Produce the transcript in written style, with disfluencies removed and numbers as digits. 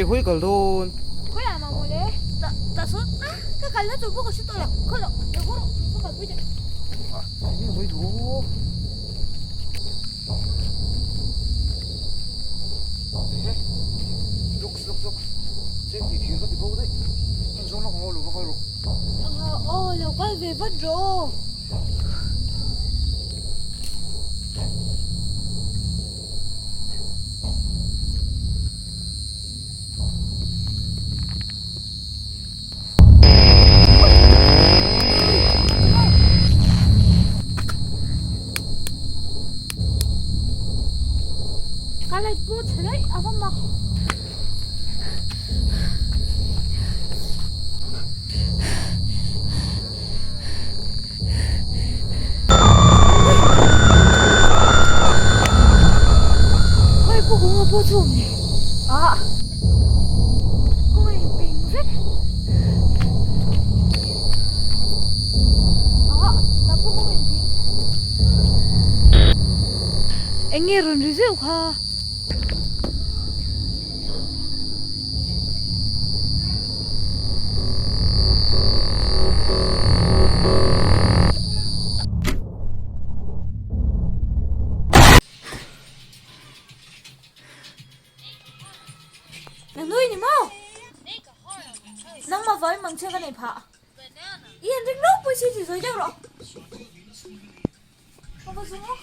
khawi kal dawn? Khawiah mah mawle? Ta ta sawn a ka kalna tur pawh ka hre tawh lo. Khaw loh lo haw rawh ka kalpui teh. Enge sawi duh? Ehe looks looks looks cheng tih thir ka ti bo daih. Heng zawng lawk ang aw lo va kal rawh. Aw lo kal ve vat rawh aw. Ka light pawh chhe daih a va mak. Khawi pawh kawng a pawh chu awm ni ah kawng a inpeng vek ah tah pawh kawng a inpeng eng nge rawn ri zeuh kha. Nang nui ni maw? Nangmah vawin mang chhe ka nei phah. I han ring ropui si ti sawi deuh rawh. Ka va zung a.